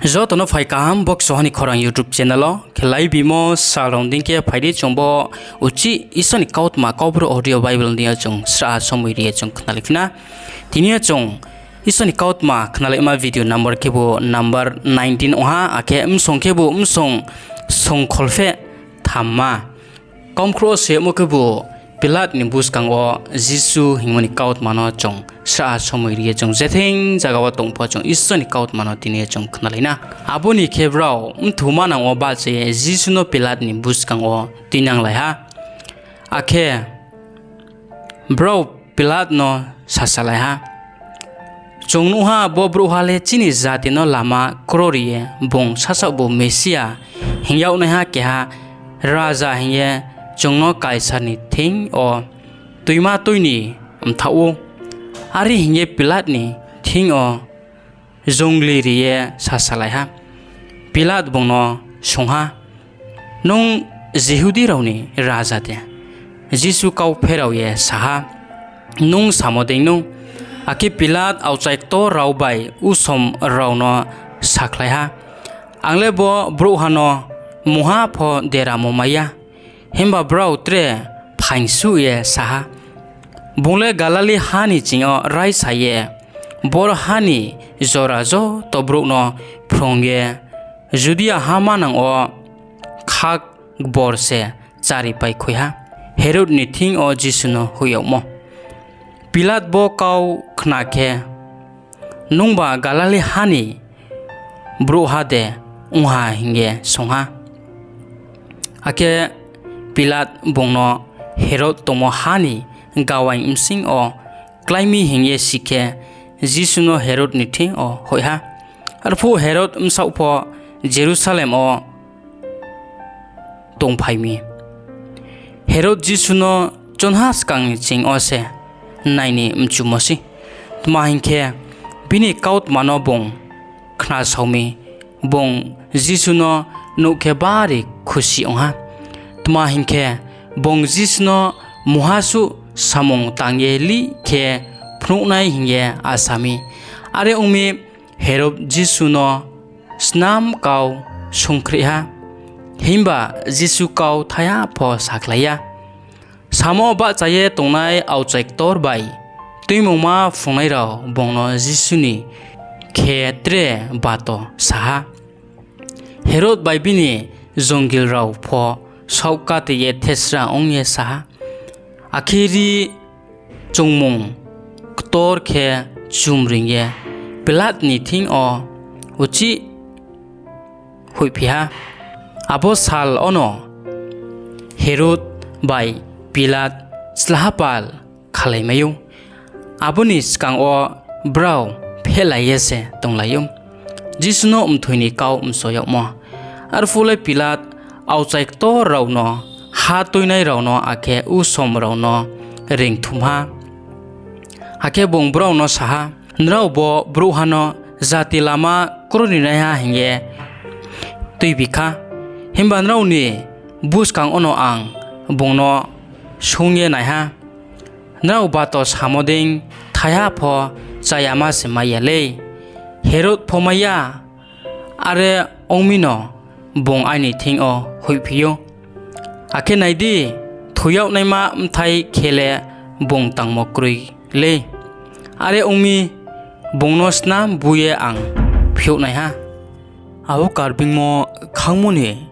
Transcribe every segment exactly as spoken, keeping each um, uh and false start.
Joto no phai kaham bo Kchuha ni Khorang YouTube channel wo. Khe lai bimo sal rao ni deing khe phai di chung bo uchih Isor ni kautma Kaubru audio Bible ni yo chung srahha somoi ri ye chung khnalaiphi na. Tini yo chung Isor ni kautma khnalaima video number khebu number nineteen ong ha, akhe bsong khebu bsong songkholpheh thamma. Kaumkhrouh wo se yagmo khebu Pilat ni buskang wo Jisu hingmo ni kautma no chung srahha somoi ri ye chung jething zaga wo tong pho chung Isor ni kautma no tini ye chung khnalai na. Abo ni khe brao bthwu manang wo bahcha ye Jisu no Pilat ni buskang wo tuinanglai ha. Akhe brao Pilat no sasalai ha, Chung nuh ha, bo brouhha le chini jati no lama kroi ye bung sasaohbu Mesia hing yagnaiha keha raja hing ye chung no Kaisar ni thing yo tuima tui ni mthaoh ou. Are hing ye Pilat ni thing yo jongli ri ye sasalai ha. Pilat bung no swunng ha, Nung Jihudi rao ni raja de? Jisu kau pherao ye sa ha, Nung samo dei nou. Akhe Pilat aokchai ktor rao bai usom rao no sakhlai ha, Ang le bo brouhha no mungha pho deramo mai ya. Himba brao tre phaingsuh ye sa ha, Bung le Galili ha ni ching yo raisa ye boro ha ni jora joto brouh no phrung ye Judia ha manang wo khakbor se cháripai khui ha. Herod ni thing yo Jisu no Hoih yagmo Pilat bo kau khna khe, Nungba Galili ha ni brouhha de? ong ha hing ye swunng ha. Akhe Pilat bung no Herod tongmo ha ni gawaing bsing yo klái mi hing ye si khe, Jisu no Herod ni thing yo hoih ha. Arphuh Herod bsaoh pho Jerusalem wo tongphai mi. Herod Jisu no chonha skang ni ching yo se nai ni mchumo sei; tma hing khe, bini kautma no bung khnasao mi. Bung Jisu no nuh khe bari khusi ong ha; tma hing khe, bung Jisu no mungha suh samung tang ye lih khe phnuhnai hing ye asa mi. Are ong mi, Herod Jisu no snam kau swunngkhreh ha, himba Jisu kau thaiha pho sakhlai ya. Samm wo bahcha ye tongnai aokchai ktor bai Tuimungma phrungnai rao bung no Jisu ni khe tre bato sa ha. Herod bai bini jongil rao pho saoh kate ye thesra ong ye sa ha, Akhe rri chungmung ktor khe chumreing ye Pilat ni thing yo uchih hoihphi ha. Abo sal wono Herod bai Pilat chlaha pal khalaimai ou. Abo ni skang wo brao phehlai ye se tonglai ou. Jisu no Mthoi ni Kau Mso Yagmo Arphuh le Pilat aokchai ktor rao no, ha tuinai rao no, akhe usom rao no reingthum ha. Akhe bung brao no sa ha, Nrao bo brouhha no jati lama kroinaiha hing ye tuibi kha; himba nrao ni buskang wono ang bung no swunng ye nai ha. Nrao bato samo dei thaiha pho chayama se mai ya lei, Herod pho mai ya. Are ong mino, bung aini thing yo hoihphi ou. Akhe nai di, thoi yag naima bthai khe le bung tangmo kroi lei. Are ong mi, bung no snam bu ye ang phiouh nai ha. Abo Karbeingmo khangmo ni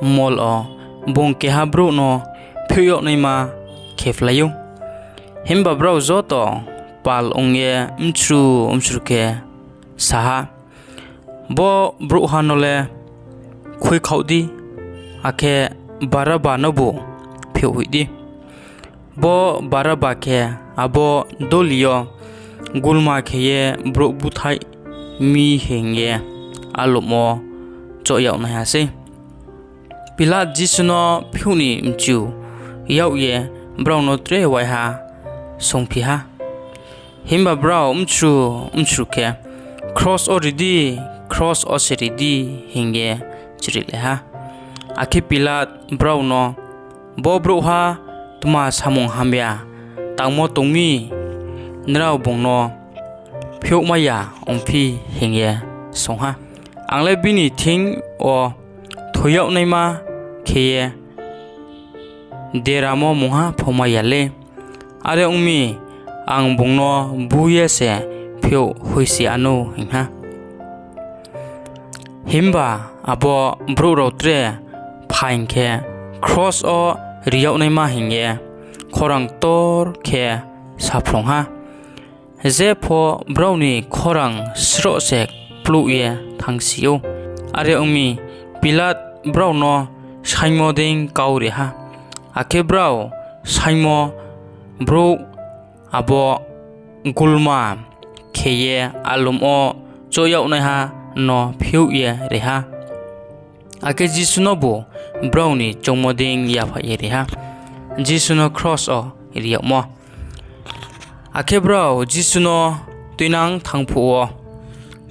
mol wo bung keha brouh no phiouh yag naima khephlai ou. Himba brao joto pal ong ye mchru mchru khe sa ha, Bo brouhha no le khuikhaoh di, akhe Barabba nobu phiouh hoih di. Bo Barabba khe abo doli yo gulma khe ye brouh búthaih mi hing ye alum wo choh yagnaiha sei. Pilat Jisu no phiouh ni mchu yag ye brao no tre waiha swunngphi ha. Himba brao mchru mchru khe, Kros wo ri di, kros wo se ri di, hing ye chrilai ha. Akhe Pilat brao no, Bo brouhha tma samung hamya tangmo tong mi, nrao bung no phiouhmai ya ongphi? hing ye swunng ha. Ang le bini thing yo thoi yag naima khe ye deramo mungha pho mai ya lei. Are ong mi, ang bung no bú ye se phiouh hoihsi yanou, hing ha. Himba abo brouh rao tre phaing khe kros wo ri yag naima hing ye khorang ktor khe saphrung ha. Je pho brao ni khorang sroh se kplouh ye thanngsi ou. Are ong mi, Pilat brao no saingmo dei kau ri ha. Akhe brao saingmo brouh abo gulma khe ye alum wo choh yagnaiha no phiouh ye ri ha. Akhe Jisu nobu brao ni choungmo dei yaphaih ye ri ha. Jisu no Kros wo Ri Yagmo Akhe brao Jisu no tuinang thanng phuh wo,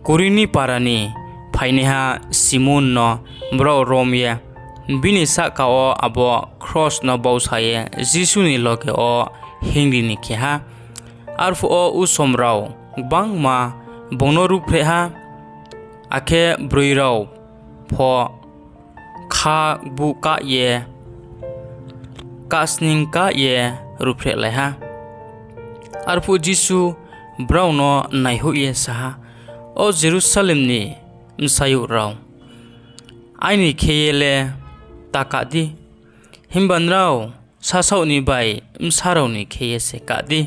Kurini para ni phainaiha Simon no brao rom ye, bini sahka wo abo kros no bausa ye Jisu ni loge wo hinngri ni khe ha. Arphuh wo usom rao gbangma bung no ruhphreh ha, akhe broi rao pho khabuh kah ye kahsning kah ye ruhphrehlai ha. Arphuh Jisu brao no naihoih ye sa ha, O Jerusalem ni bsayouh rao, aini khe ye le ta kah di, himba nrao sasaoh ni bai bsa rao ni khe ye se kah di.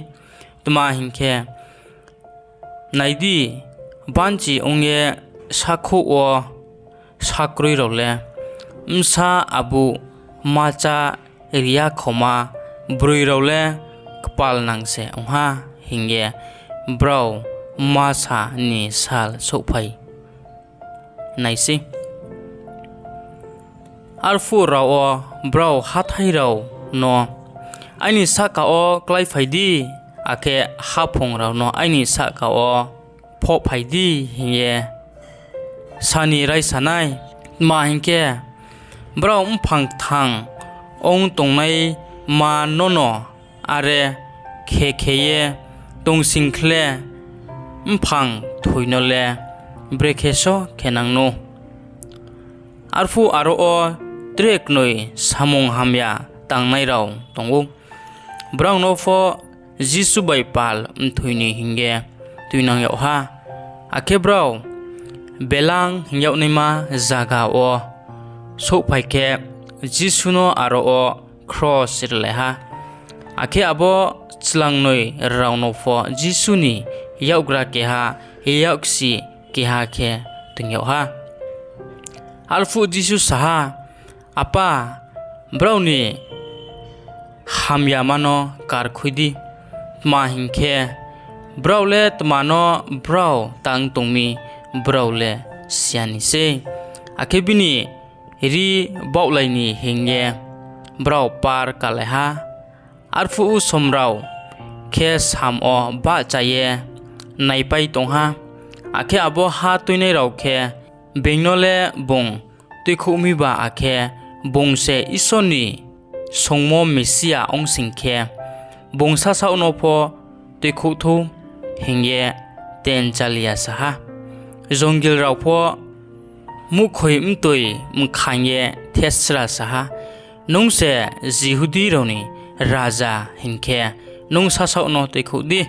Tma hing khe, nai di, banchi ong ye sakhouh wo sa kroi rao le bsa abuh ma chá ri ya khoma broi rao le kpalnang se ong ha, hing ye brao ma sa ni sal souhphai nai sei. Arphuh rao wo brao hathái rao no, Aini sahka wo kláiphai di, akhe haphung rao no, Aini sahka wo phohphai di, hing ye sa ni raisa nai. Tma hing khe, brao mphang kthang ong tongnaima nono are khe khe ye tong sing khle, mphang kthoi no le brekhe só khenang nou? Arphuh aro wo tre knoi samung hamya tangnai rao tong ou. Brao no pho Jisu bai pal mthoi ni hing ye tuinang yag ha. Akhe brao Belang hing yag naima zaga wo souhphai khe, Jisu no aro wo kros rilai ha. Akhe abo chlangnoi rao no pho Jisu ni yakgra keha, yaksi keha khe toing yag ha. Arphuh Jisu sa ha, Apa, brao ni hamyama no karkhui di; tma hing khe, brao le tma no brao tang tong mi, brao le si ya ni sei. Akhe bini rri baohlai ni hing ye brao par kalai ha. Arphuh usom rao khe sam wo bahcha ye naipai tong ha. Akhe abo ha tuinai rao khe, Being no le bung tuikhouh miba, akhe bung se Isor ni songmo Mesia ong sing khe, bung sasaoh no pho tuikhouh thou, hing ye tenchali ya sa ha. Jongil rao pho muhkhoi mtoi mkhaing ye thesra sa ha, Nung se Jihudi rao ni raja hing khe, nung sasaoh no tuikhouh di.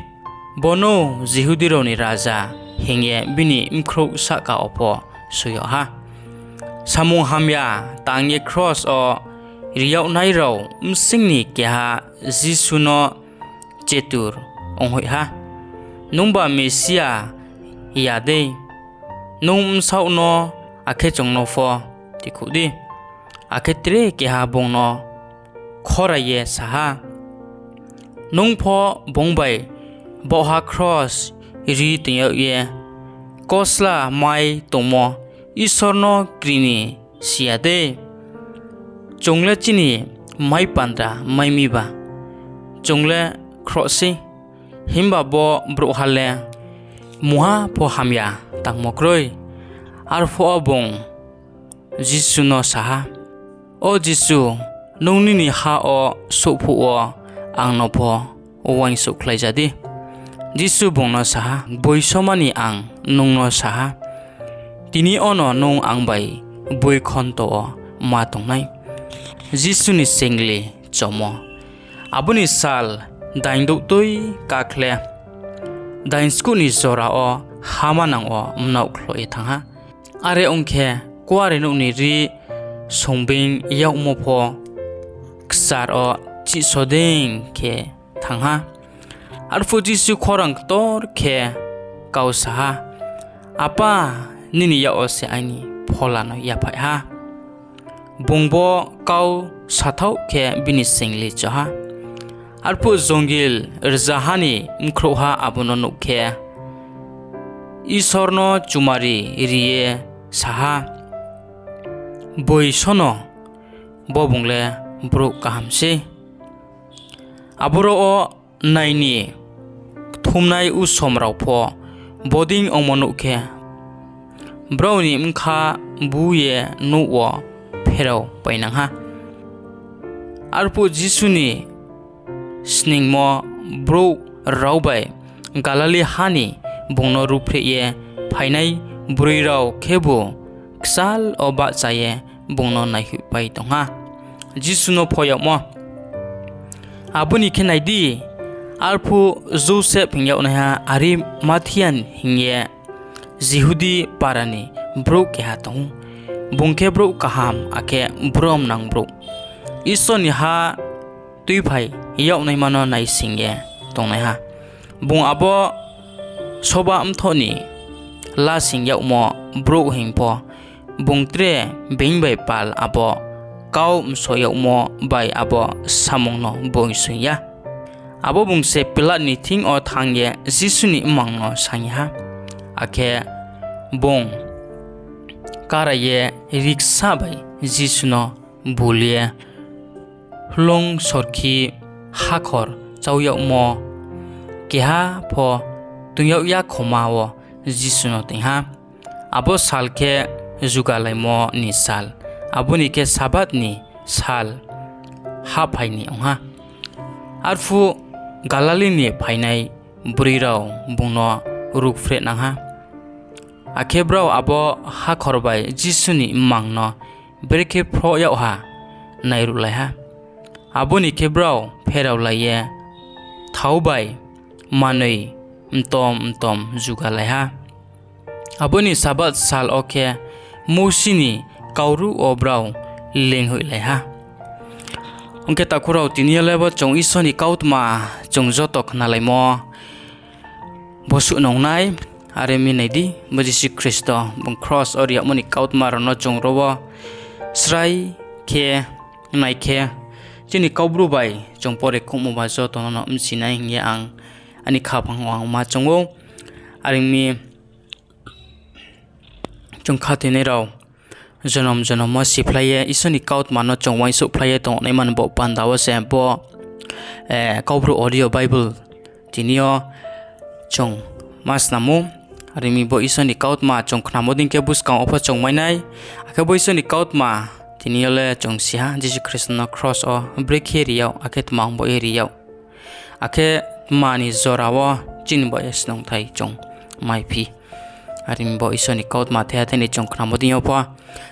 Bono Jihudi rao ni raja hing ye bini bkhrouh sahka wo pho soi yag ha. Samung hamya tang ye kros wo ri yagnai rao bsing ni keha Jisu no chetur onghoih ha, Nungba Mesia ya dei? Nung bsaoh no akhe chung no pho tuikhouh di. Akhe tre keha bung no khorai ye sa ha, Nung pho bung bai baohha kros ri toing yag ye kosla mai tongmo Isor no kri ni si ya dei? Chung le chini mai bandra mai miba, chung le khroh sei. Himba bo brouhha le mungha pho hamya tangmo kroi. Arphuh wo bung Jisu no sa ha, O Jisu, nung nini ha wo souh phuh wo ang no pho uaingsouhkhlaija di. Jisu bung no sa ha, Gboiksoma ni ang nung no sa ha, Tini yono nung ang bai boi khonto wo ma tong nai. Jisu ni Sengli Chomo. Abo ni sal daingdouhtui kakhle, daingskuh ni jora wo ha manang wo mnouh khloh ye thanng ha. Are ong khe, kuarenouh ni rri songbeing yagmo pho kchar wo chihsodeing khe thanng ha. Arphuh Jisu khorang ktor khe kau sa ha, Apa, nini yak wo se aini phola no yaphaih ha. Bung bo kau sathaoh khe bini sengli cho ha. Arphuh jongil rzaha ni bkhrouhha abo no nuh khe, Isor no chumari ri ye sa ha, Boi sono, bo bung le brouh kaham sei. Aboro wo nai ni kthumnai usom rao pho bodei ongmo nuh khe, brao ni bkha bu ye nouh wo pheraopainang ha. Arphuh Jisu ni sningmo brouh rao bai Galili ha ni bung no ruhphreh ye phainai broi rao khebu kchal wo bahcha ye bung no naihoihpai tong ha. Jisu no Pho Yagmo. Abo ni khe nai di, arphuh Joseph hing yagnaiha Arimathia hing ye Jihudi para ni brouh keha tong ou. Bung khe brouh kaham akhe bromnang brouh, Isor ni ha tuiphai yagnaima no naising ye tongnaiha. Bung abo soba mthoh ni lasing yagmo brouh hing pho, bung tre being bai pal abo kau mso yagmo bai abo samung no boisoing ya. Abo bung se Pilat ni thing yo thanng ye Jisu ni mmang no saing ha. Akhe bung karai ye riksa bai Jisu no bul ye hloung sorkhi hakhor chau yagmo keha pho toing yag ya khoma wo Jisu no toing ha. Abo sal khe Jugalaimo ni sal, abo ni khe Sabath ni sal haphai ni ong ha. Arphuh Galili ni phainai broi rao bung no ruhphrehnang ha. Akhe brao abo hakhor bai Jisu ni mmang no brekhe phroh yag ha nairuhlai ha. Abo ni khe brao pheraolai ye thao bai manoi mtom mtom jugalai ha. Abo ni Sabath sal wo khe Mousi ni kauruh wo brao leinghoihlai ha. Ong khe takhu rao, tini yo le bo chung Isor ni kautma chung joto khnalaimo bosuh nung nai. Are mi nai di, bo Jisu Khristo bung kros wo ri yagmo ni kautma rao no chung ro wo srai khe nai khe, chini Kaubru bai chung pore khouhmo ba joto no no bchi nai hing ye ang aini khaphang wo ang ma choung ou. Are mi chung khathoinai rao jonom jonom wo siphlai ye Isor ni kautma no chung uaingsouhphlai ye tongnaima ni baoh panda wo se bo, eh, Kaubru audio Bible tini yo chung ma snam ou. Are mi bo Isor ni kautma chung khnamo dei khe buskang wo pho chung mai nai. Akhe bo Isor ni kautma tini yo le chung si ha, Jisu Khristo no kros wo brekhe ri yag, akhe tma ong bo ye ri yag, akhe tma ni jora wo chini bo ye snungthai chung maiphi. Are mi bo Isor ni kautma thaiha thai ni chung khnamo dei yo pho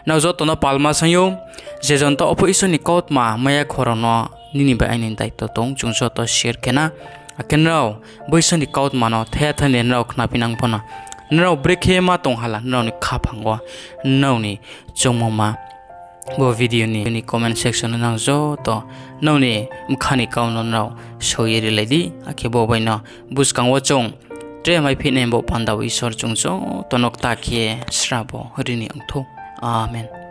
nrao joto no palma saing ou, je jon taoh wo pho Isor ni kautma mai ya kho rao no nini bai aini daito tong, chung joto share khe na. Akhe nrao bo Isor ni kautma no thaiha thai ni nrao khnaphinang pho no, nrao brekhe ma tong hala, nrao ni khaphang wo nrao ni choungmo ma bo video ni comment section no nrao joto nrao ni bkha ni kau no nrao soi ye rilai di. Akhe bo bai no buskang wo chung tre maiphinai bo panda wo Isor chung joto no kta khe srabo ri ni ong thou. Amen.